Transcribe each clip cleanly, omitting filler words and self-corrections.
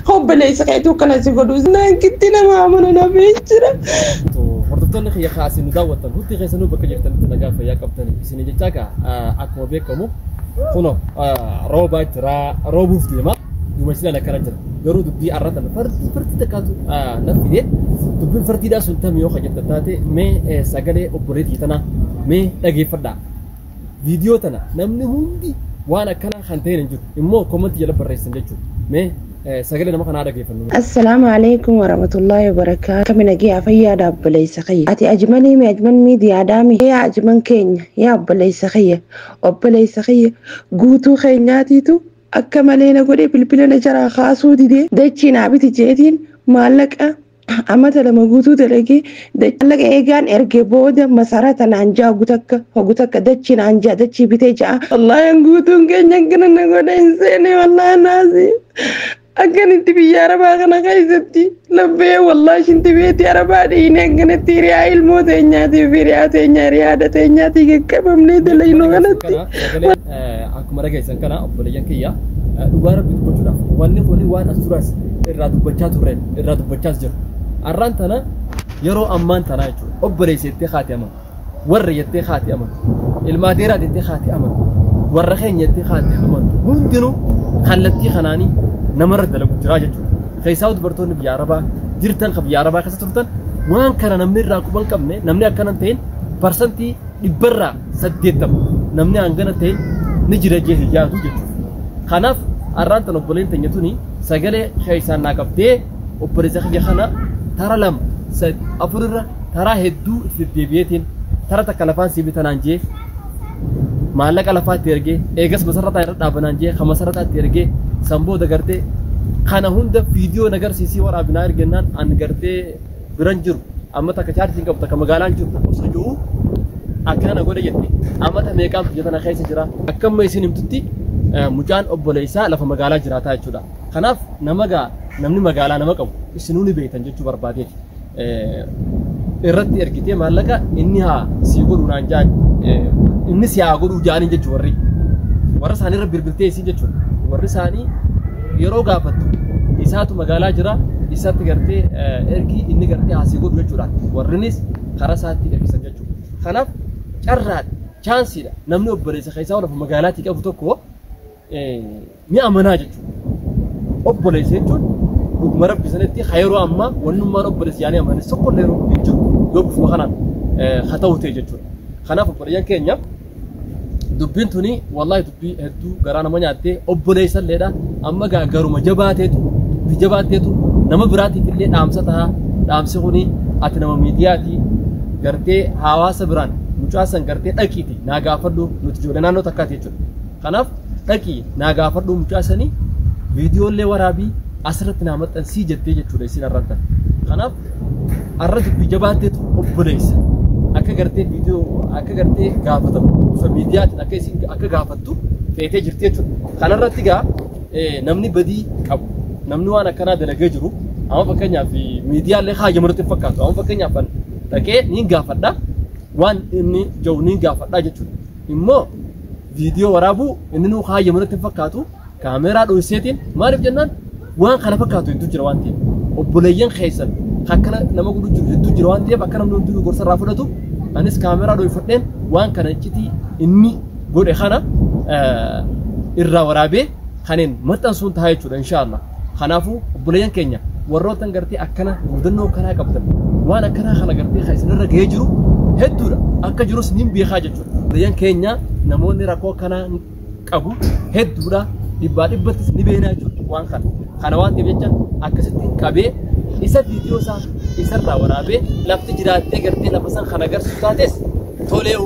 Obboleessa keetuu akkana si godhu naan nama amana nafee jira. Hordoftoonni kiyya kaasii nu daawwattan hundi keessanuu bakka jirtanitti nagaa fayyaa qabdanii isin jechaa kaa akkuma beekamu kunoo roobaa jira, roobuuf deema, duumessinaan akkana jira. Garuu dubbii arratan fardi fardi takkaatu na fide. Dubbiin fardiidhaa sun tamii yoo jettan taate, mee sagalee obboleettii tanaa mee dhageeffadhaa. Viidiyoo tana namni hundi waan akkanaa kan ta'een hin jiru immoo comment jala barreessan jechuudha. Mee sagalee nama kanaa dhageeffannu. Assalaamu alaikum warahmatullahi wabarakaatu. Kami nagaa fayyaa obboleessa kiyya. Ati ajmanii mi ajman miidiyaadhaami? Yaa ajman keenya, yaa obboleessa kiyya. Obboleessa kiyya guutuu keenyaatiitu akka malee na godhe, bilbila na jaraa kaasuu didee, dachii naa biti jeetiin maallaqa amata 2 guutuu dalagee maallaqa eegaan erge booda masarata naan jaa gutakka hogutakka dachii naan jaa dachii bitee ja'a. Wallaahi guutuun keenya akkana na godhe hin seene. Wallaahi naasi akkanatti biyya arabaa kana keessatti labbee wallaahi shinti beetii arabaa dhiine akkanatti hiriyaa ilmoo teenyaatiif hiriyaa teenya hiriyaa haadha teenyaatii qaqqabamnee dalaynoo kanatti. Sagaleen akkuma dhageessan kana, obboleeyyan kiyya, dhugaa rabbi dubbachuudhaaf wanni kun waan as duraas irraa dubbachaa turre, irraa dubbachaas jiru. Arraan tana yeroo ammaan tanaa jechuudha. Obboleessa jettee haati amanu. Warra jettee haati amanu. Ilmaa deeraa jettee haati amanu. Warra keenya jettee haati amanu. Hundinuu kallattii kanaanii namarra dalagu jira jechuudha. Keessaa dubartoonni biyya Arabaa jirtan, kan biyya Arabaa keessa turtan, waan kana namni irraa quban qabne, namni akkana ta'in 80% namni hangana ta'in ni jira jee hin yaadu jechuudha. Kanaaf arraan tan obboleen teenya tuni sagalee keessaan naa qabdee obboleessa kiyya kana tara 2, 3, 4 irra taraa hedduu itti deddeebi'eetiin tara takka lafaan sii bitanaan jee maallaqa lafaatti ergee, eegas masarrataa irra dhaabanaan jee kan masarrataatti ergee, san booda gartee kana hunda viidiyoo nagarsiisii waraabinaa ergennaan an gartee biran jiru, amma takka chaartiin qabu, takka magaalaan jiru osoo jiru akkana godhe jette. Amata meeqaan biyya tana keessa jira. Akkamma isin himtutti mucaan obboleessaa lafa magaalaa jiraataa jechuudha. Kanaaf nama gaa namni magaalaa nama qabu isinuu ni beektan jechuu barbaadeeti. Irratti ergitee maallaqa inni haa sii godhu naan jaan, inni si haa godhuu jaaniin jechuu warri. Warra isaanii irra bilbiltee isin jechuudha. Warri isaanii yeroo gaafattu isaatu magaalaa jira, isatti gartee ergi, inni gartee haa sii godhu jechuudha. Warrinis karaa isaatti ergisan jechuudha. Kanaaf carraadha, chaansiidha. Namni obboleessa keessaa lafa magaalaatii qabu tokko ni amanaa jechuudha. Obboleessa jechuun dhuguma rabbi sanatti yeroo ammaa wannummaan obboleessa yaanii amanis tokko illee yeroo hin jiru yoo bifuma kanaan haa ta'u ta'e jechuudha. Kanaaf obboleeyyan keenya, dubbiin tuni wallaahi dubbii hedduu garaa nama nyaattee obboleessa illeedha. Amma gaa garuma jabaateetu dubbii jabaateetu nama biraatiif illee dhaamsa ta'a. Dhaamsi kuni ati nama miidiyaati, gartee hawaasa biraan mucaa san gartee dhaqiiti naa gaafadhu, nuti ijoollee naannoo takkaati jechuudha. Kanaaf dhaqii naa gaafadhu mucaa sanii, viidiyoolee waraabii asirratti naa maxxansii jettee jechuudha isin arrantan. Kanaaf arra dubbii jabaatteetu obboleessa. Akka gartee viidiyoo akka gartee gaafatamu bifa miidiyaatiin akka isin akka gaafattu feetee jirti jechuudha. Kanarratti gaa namni badii qabu, namni waan akkanaa dalagee jiru, amma fakkeenyaaf miidiyaalee haajamanutti hin fakkaatu. Amma fakkeenyaaf dhaqee niin gaafadha, waan inni jiru niin gaafadha jechuudha. Immoo viidiyoo waraabuu inni nuu haajamanutti hin fakkaatu kaameeraa dho'iseetiin. Maaliif jennaan, waan kana fakkaatu hedduu jira waan ta'eef, obboleeyyan keessan akkana nama godhu jiru hedduu jira waan ta'eef, akka namni hundinuu gorsa irraa fudhatu anis kaameeraa dho'ifadheen waan kana iccitii inni godhe kana irraa waraabee kaneen maxxansuun ta'a jechuudha inshaallah. Kanaafuu obboleeyyan keenya warroota gartee akkana mudannoo akkanaa qabdan, waan akkanaa kana gartee kan isinirra gahee jiru hedduudha, akka jirus nin beekaa jechuudha. Obboleeyyan keenya namoonni rakkoo akkanaa qabu hedduudha, dhibbaa dhibbattis ni beekna jechuudha waan kana. Kana waan ta'eef jecha akkasitti qabee isa viidiyoo isaa isarraa waraabee lafti jiraattee gartee lafa san kan agarsiisu taates tolee,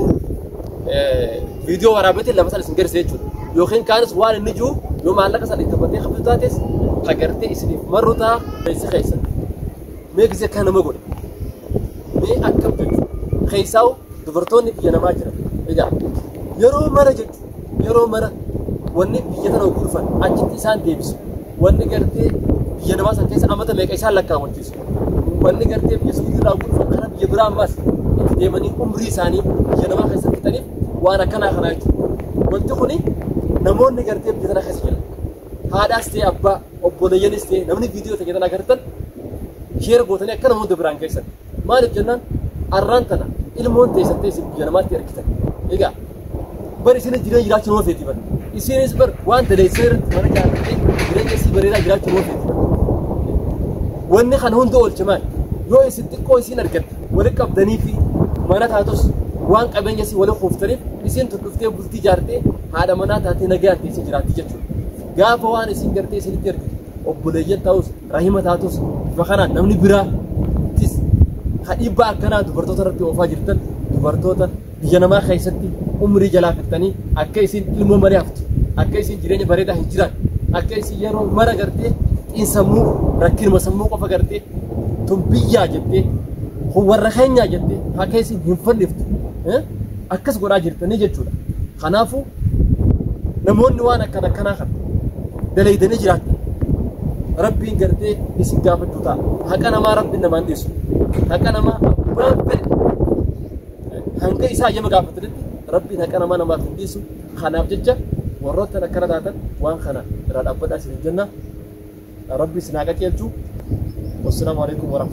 viidiyoo waraabeetiin lafa san isin garsiisa jechuudha. Yookiin kaanis waan inni jiru yoo maallaqa san itti taphatee qabdu taates kan gartee isiniif marru ta'a keessa keessa. Mee gisee kana nama godhe. Mee akkam jechuudha. Keessaa'u dubartoonni biyya namaa jiran. Egaa yeroo mara jechuudha. Yeroo mara wanni biyya tana dhufan achitti isaan deebisu. Wanni gartee biyya namaa san keessa amata meeqa isaan lakkaawwachiisu. Wanni gartee biyya Suudii irraa dhufan kana biyya biraa ammas itti deemanii umrii isaanii biyya namaa keessa fixaniif waan akkanaa kanaa jechuudha. Wanti kuni namoonni gartee biyya tana keessa jiran Haadhaas ta'e abbaa, obboleeyyanis ta'e namni viidiyoo ta'e tan agartan share gootanii akka namoota biraan geessan. Maaliif jennaan arraan tana ilmoon teessan teessin biyya namaatti ergitan. Egaa bar isin jireenya jiraachuu nama feeti bar. Isinis bar waan daleessan irratti mana ijaarrattee jireenya isii bareedaa jiraachuu nama feeti bar. Wanni kana hunda oolche maali? Yoo isin xiqqoo isin argatte walitti qabdanii fi mana taatus waan qabeenya isii walitti kuuftaniif isin tun dhuftee bultii ijaartee haadha manaa taatee nagaan teessee jiraatti jechuudha. Gaafa waan isin gartee isinitti ergitu obboleeyyan ta'us rahima taatus bifa kanaan namni biraa tis dhiibbaa akkanaa dubartoota irratti oofaa jirtan dubartoota biyya namaa keessatti umrii jalaa fixxanii akka isin ilmoo malee haftu, akka isin jireenya bareedaa hin jiraanne, akka isin yeroo mara gartee xiinsammuu rakkinuma sammuu qofa gartee tun biyyaa jettee warra keenyaa jettee akka isin hin fanniftu akkas godhaa jirtanii jechuudha. Kanaafuu namoonni waan akkana akkanaa kana dalaydanii jiraattan Rabbiin gartee isin gaafachuu ta'a. Haqa namaa Rabbiin namaan dhiisu. Haqa namaa abbaan fedhe hanga isaa hayyama gaafatanitti Rabbiin haqa namaa namaaf hin dhiisu. Kanaaf jecha warroota akkana taatan waan kana irraa dhaabbadhaa isin jenna. Rabbi isin haa qajeelchu. Wassalaamu alaikum warahmatullahi.